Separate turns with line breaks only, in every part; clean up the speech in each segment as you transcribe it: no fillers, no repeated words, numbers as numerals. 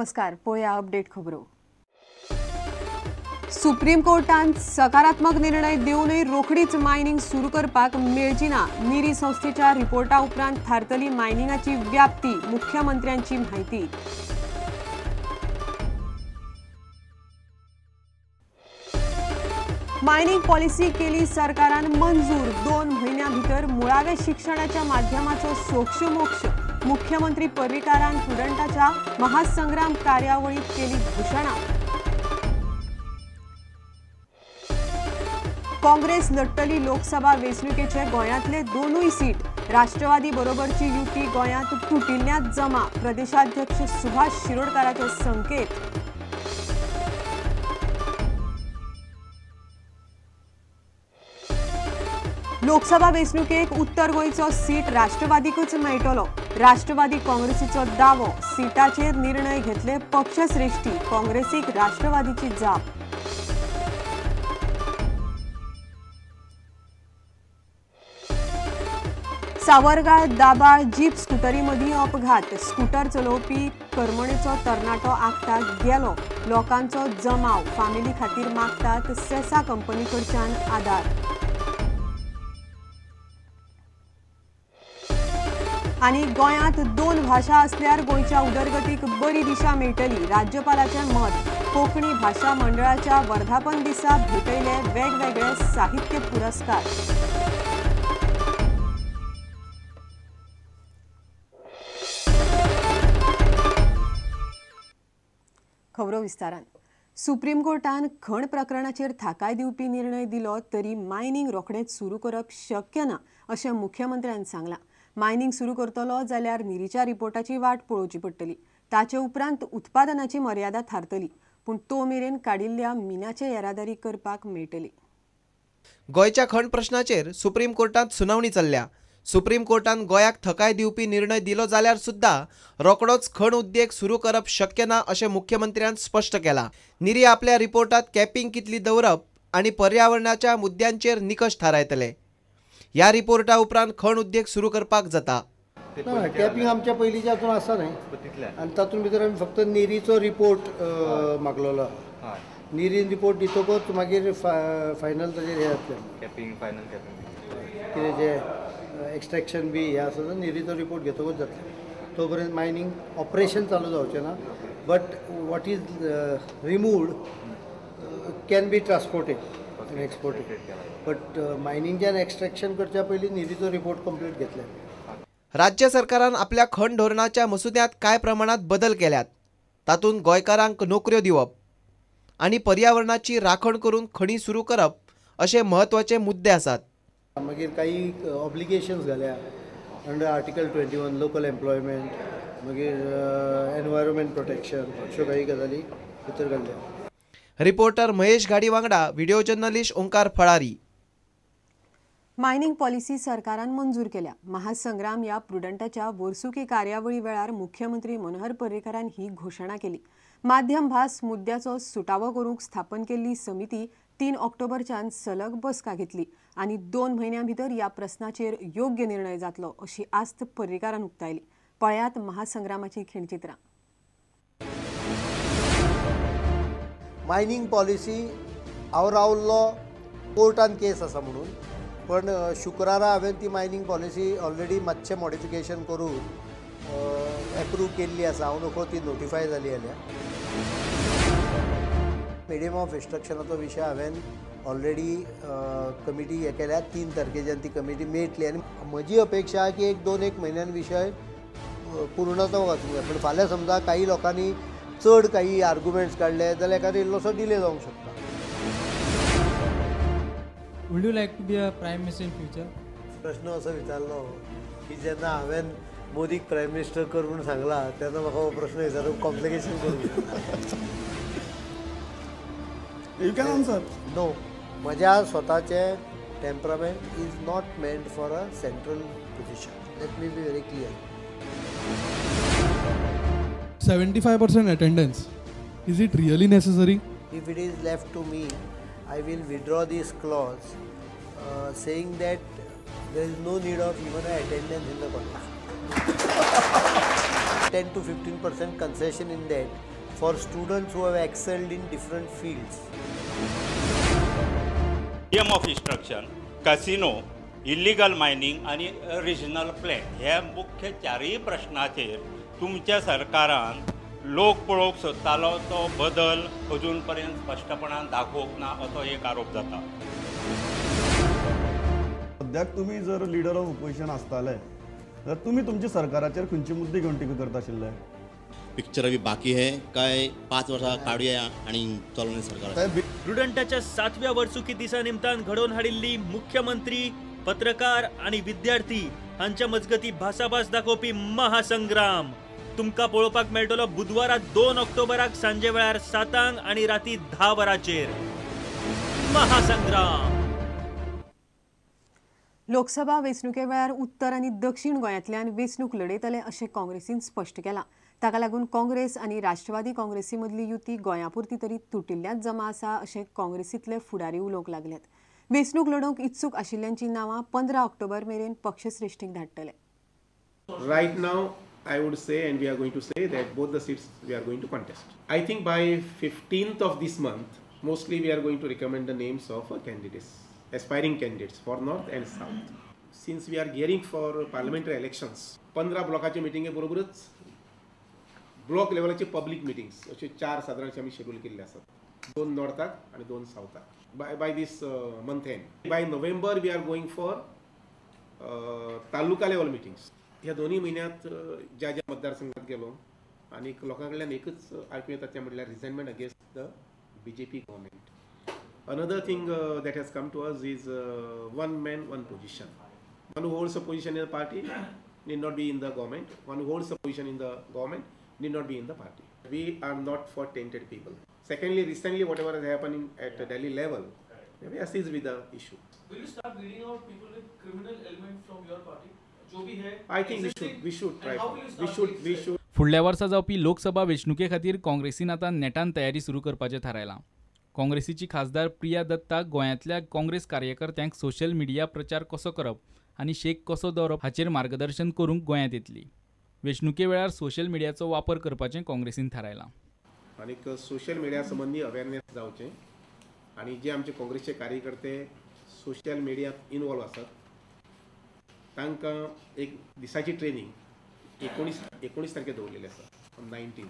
नमस्कार, पळया अपडेट खबरो. सुप्रीम कोर्टान सकारात्मक निर्णय दिवनूय रोखडीच मायनिंग सुरू करपाक मेळची ना. निरी संस्थेच्या रिपोर्टा उपरांत थारतली मायनिंगाची व्याप्ती, मुख्यमंत्र्यांची म्हायती. मायनिंग पॉलिसी केली सरकारान मंजूर. 2 म्हयन्यां भितर मुळाव्या शिक्षणाच्या माध्यमाचो सोक्षमोक्ष. मुख्यमंत्री पर्रीकारान स्टुडंटाच्या महासंग्राम कार्यावळीत केली घोषणा. काँग्रेस लढतली लोकसभा वेंचणुकेचे गोंयांतले 2 सीट. राष्ट्रवादी बरोबरची युती गोंयांत तुटिल्ल्यांत जमा. प्रदेशाध्यक्ष सुभाष शिरोडकाराचे संकेत. लोकसभा वेंचणुकेक उत्तर गोंयचो सीट राष्ट्रवादीकूच मेळटलो. राष्ट्रवादी काँग्रेसीचो दावो. सीटाचेर निर्णय घेतले पक्षश्रेष्ठी. काँग्रेसीक राष्ट्रवादीची जाप. सावरगाळ दाबाळ जीप स्कुटरी मदीं अपघात. स्कुटर चलोवपी करमणेचो तरणाटो आगताक गेलो. लोकांचो जमाव. फामिली खातीर मागतात सेसा कंपनी कडच्यान आदार. आनी गोंयांत 2 भाशा आसल्यार गोंयच्या उदरगतीक बरी दिशा मेळटली, राज्यपालाचें मत. कोंकणी भाशा मंडळाच्या वर्धापन दिसा भेटयले वेगवेगळे साहित्य पुरस्कार. खबरो विस्तारान. सुप्रीम कोर्टान खण प्रकरणाचेर थाकाय दिवपी निर्णय दिलो तरी मायनिंग रोखडेंच सुरू करप शक्य ना अशें मुख्यमंत्र्यान सांगलां. मायनिंग सुरू करतलो जाल्यार निरीच्या रिपोर्टाची वाट पळोवची पडटली. ताचे उपरांत उत्पादनाची मर्यादा थारतली, पूण तो मेरेन काडिल्ल्या मिनाचे येरादारी करपाक मेळटली.
गोंयच्या खण प्रश्नाचेर सुप्रीम कोर्टांत सुनावणी चल्ल्या. सुप्रीम कोर्टान गोंयाक थकाय दिवपी निर्णय दिलो जाल्यार सुद्दां रोखडोच खण उद्देग सुरू करप शक्य ना अशें मुख्यमंत्र्यान स्पश्ट केलां. निरी आपल्या रिपोर्टांत कॅपिंग कितली दवरप आनी पर्यावरणाच्या मुद्द्यांचेर निकश थारायतले. ह्या रिपोर्टा उपरांत खण उद्देग सुरू करपाक जाता.
कॅपिंग आमच्या पयलींच्या हातून आसा न्हय, आनी तातूंत भितर आमी फक्त निरीचो रिपोर्ट मागलेलो. निरीन रिपोर्ट दितकूच मागीर फायनल ताजेर हें जातलें.
कॅपिंग फायनल कॅपिंग
कितें जें एक्स्ट्रेक्शन बी हें आसा तो निरीचो रिपोर्ट घेतकूच जातलें. तो पर्यंत मायनींग ऑपरेशन चालू जावचें ना, but what is removed can be transported and exported. But मायनिंगच्यान एक्स्ट्रेक्शन करच्या पयलीं निरीचो रिपोर्ट कंप्लीट घेतले.
राज्य सरकारान आपल्या खण धोरणाच्या मसुद्यांत कांय प्रमाणांत बदल केल्यात. तातूंत गोंयकारांक नोकऱ्यो दिवप आनी पर्यावरणाची राखण करून खणी सुरू करप अशे म्हत्वाचे मुद्दे आसात.
मागीर काही ऑब्लिगेशन्स घाल्या अंडर आर्टिकल 21 लोकल एम्प्लॉयमेंट, मागीर एनवायरमेंट प्रोटेक्शन, अश्यो काही गजाली भितर घाल्ल्या.
रिपोर्टर महेश घाडी वांगडा video journalist Omkar Phalari.
Mining policy सरकारान मंजूर केल्या. महासंग्राम ह्या प्रुडंटाच्या वर्सुकी कार्यावळी वेळार मुख्यमंत्री मनोहर पर्रीकारान ही घोशणा केली. माध्यम भास मुद्द्याचो सुटावो करूंक स्थापन केल्ली समिती 3 ऑक्टोबरच्यान सलग बसका घेतली आनी 2 म्हयन्यां भितर ह्या प्रस्नाचेर योग्य निर्णय जातलो अशी आस्त पर्रीकारान उक्तायली. पळयात महासंग्रामाची खिणचित्रां.
मायनींग पॉलिसी हांव रावल्लो कोर्टान केस आसा म्हणून, पण शुक्रारा हांवें ती मायनींग पॉलिसी ऑलरेडी मातशें मॉडिफिकेशन करून एप्रूव केल्ली आसा. हांव नको ती नोटिफाय जाली जाल्यार. मिडियम ऑफ इन्स्ट्रक्शनाचो विशय हांवें ऑलरेडी कमिटी हें केल्या. 3 तारखेच्यान ती कमिटी मेळटली आनी म्हजी अपेक्षा की 1-2 म्हयन्यान विशय पूर्णत्वाक वचूंक जाय. पण फाल्यां समजा काही लोकांनी चड काही आर्ग्युमेंट्स काडले जाल्यार एखादो इल्लोसो डिले जावंक शकता.
Would you like to be a prime minister in future?
प्रश्न असो विचारलो की जेन्ना हांवें मोदीक प्रायम मिनिस्टर कर म्हूण सांगला तेन्ना म्हाका हो प्रश्न विचारून कॉम्प्लिकेशन करूंक.
You can answer.
No, म्हज्या स्वताचें temperament is not meant for a central position. Let me be very clear.
75% attendance. Is it really necessary?
If it is left to me, I will withdraw this clause saying that there is no need of even an attendance in the college. 10 to 15% concession in that for students who have excelled in different fields.
Medium of instruction, casino, illegal mining आनी regional plan हे मुख्य चारूय प्रश्नाचेर तुमच्या सरकारान लोक पळोवंक सोदतालो तो बदल अजून पर्यंत स्पश्टपणान दाखोवंक ना असो एक आरोप जाता.
सद्याक तुमी जर लिडर ऑफ ओपोजिशन आसताले तर तुमी तुमच्या सरकाराचेर खंयचे मुद्दे घेवन टिका करता आशिल्ले?
पिक्चर बी बाकी है काय 5 वर्सां काडुया आनी चलोवया सरकार.
प्रुडंटाच्या 7व्या वर्सुकी दिसा निमतान घडोवन हाडिल्ली मुख्यमंत्री, पत्रकार आनी विद्यार्थी हांच्या मजगती भासाभास दाखोवपी महासंग्राम तुमकां पळोवपाक मेळटलो बुधवारा 2 ऑक्टोबराक सांजे वेळार 7 आनी राती 10 वरांचेर. महासंग्राम.
लोकसभा वेंचणुके वेळार उत्तर आनी दक्षिण गोंयांतल्यान वेंचणूक लढयतले अशें काँग्रेसीन स्पश्ट केलां. ताका लागून काँग्रेस आनी राष्ट्रवादी काँग्रेसी मदली युती गोंयापुरती तरी तुटिल्ल्यात जमा आसा अशें काँग्रेसींतले फुडारी उलोवंक लागल्यात. वेंचणूक लढोवंक इत्सूक आशिल्ल्यांची नांवां 15 ऑक्टोबर मेरेन पक्षश्रेश्ठींक धाडटले.
Right now I would say, and we are going to say that both the seats we are going to contest. I think by 15th of this month, mostly we are going to recommend the names of candidates, aspiring candidates for North and South. Since we are gearing for parliamentary elections, 15 ब्लॉकाचे मिटिंगे बरोबरच block लेवलाचे public meetings अशे 4 सादारणशे आमी schedule केल्ले आसात. 2 नॉर्थाक आनी 2 सावथाक. By this month end, by November we are going for taluka level meetings. ह्या दोन्ही म्हयन्यांत ज्या ज्या मतदारसंघात गेलो आनी लोकां कडल्यान एकच आयकूं येता तें म्हटल्यार resentment against the BJP government. Another thing that has come to us is one man one position. One who holds a position in the party need not be in the government. One who holds a position in the government need not be in the party. We are not for tainted people. Secondly, recently whatever is happening at the Delhi level, we are seized with the issue.
Will you start weeding out people with criminal element from your party? जो भी है,
I think we should try. We should.
फुडल्या वर्सा जावपी लोकसभा वेंचणुके खातीर काँग्रेसीन आतां नेटान तयारी सुरू करपाचें थारायलां. काँग्रेसीची खासदार प्रिया दत्ता गोंयांतल्या काँग्रेस कार्यकर्त्यांक सोशल मिडिया प्रचार कसो करप आनी शेक कसो दवरप हाचेर मार्गदर्शन करूंक गोंयांत येतली. वेंचणुके वेळार सोशल मिडियाचो वापर करपाचें काँग्रेसीन थारायलां.
आनीक सोशल मिडिया संबंदी अवेरनेस जावचें आनी जे आमचे काँग्रेसचे कार्यकर्ते सोशल मिडियांत इनवॉल्व आसात तांकां एक दिसाची ट्रेनींग 19 तारखे दवरलेली आसा, 19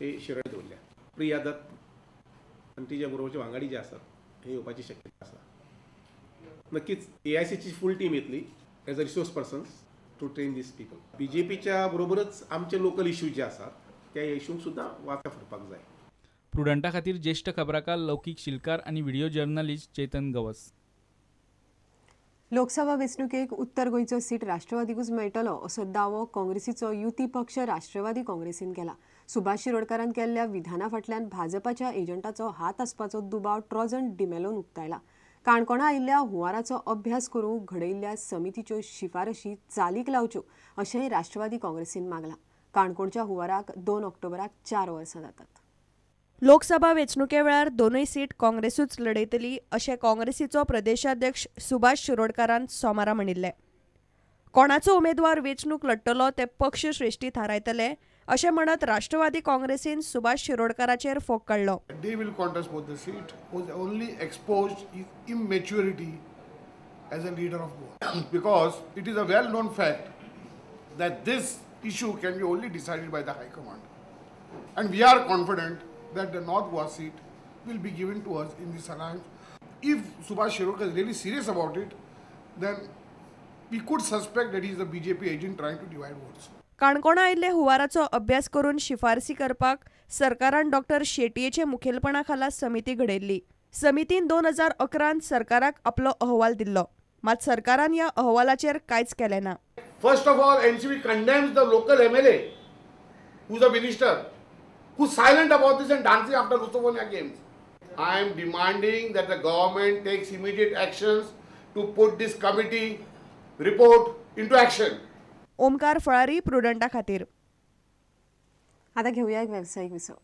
ते शिरोडे दवरल्या. प्रिया दत्त आनी तिच्या बरोबरचे वांगडी जे आसात हे येवपाची शक्यता आसा. नक्कीच AICची फूल टीम येतली as a resource persons to train these people. बीजेपीच्या बरोबरच आमचे लोकल इश्यू जे आसात त्या इश्यूंक सुद्दां वाचा फुटपाक जाय.
प्रुडंटा खातीर ज्येश्ठ खबराकार लौकीक शिलकार आनी व्हिडिओ जर्नलिस्ट चेतन गवस.
लोकसभा वेंचणुकेक उत्तर गोंयचो सीट राष्ट्रवादीकूच मेळटलो असो दावो काँग्रेसीचो युती पक्ष राष्ट्रवादी काँग्रेसीन केला. सुभाष शिरोडकारान केल्ल्या विधाना फाटल्यान भाजपाच्या एजंटाचो हात आसपाचो दुबाव ट्रॉजन डिमेलोन उक्तायला. काणकोणा आयिल्ल्या हुंवाराचो अभ्यास करूंक घडयिल्ल्या समितीच्यो शिफारशी चालीक लावच्यो अशेंय राष्ट्रवादी काँग्रेसीन मागलां. काणकोणच्या हुंवाराक 2 ऑक्टोबराक 4 वर्सां जातात.
लोकसभा वेंचणुके वेळार दोनूय सीट काँग्रेसूच लढयतली अशें काँग्रेसीचो प्रदेशाध्यक्ष सुभाष शिरोडकारान सोमारा म्हणिल्लें. कोणाचो उमेदवार वेंचणूक लढटलो ते पक्ष श्रेश्ठी थारायतले अशें म्हणत राष्ट्रवादी काँग्रेसीन सुभाष शिरोडकाराचेर फोग काडलो.
They will contest both the seat. Was only exposed his immaturity as a leader of Goa. Because it is a well-known fact that this issue can be only decided by the High Command. And we are confident that the North Goa seat will be given to us in this alliance. If Subhash Shirodkar is really serious about it, then we could suspect that he is a BJP agent trying to divide votes.
काणकोणा आयिल्ले हुंवाराचो अभ्यास करून शिफारसी करपाक सरकारान doctor शेटयेचे मुखेलपणा खाला समिती घडयल्ली. समितीन 2011 सरकाराक आपलो अहवाल दिल्लो, मात सरकारान ह्या अहवालाचेर कांयच केलें ना.
First of all, NCP condemns the local MLA, who is a minister, who is silent about this and dancing after Lusofonia games. I am demanding that the government takes immediate actions to put this committee report into action.
Omkar Falari, प्रुडंटा खातीर.
आता घेऊया एक व्यावसायिक विसव.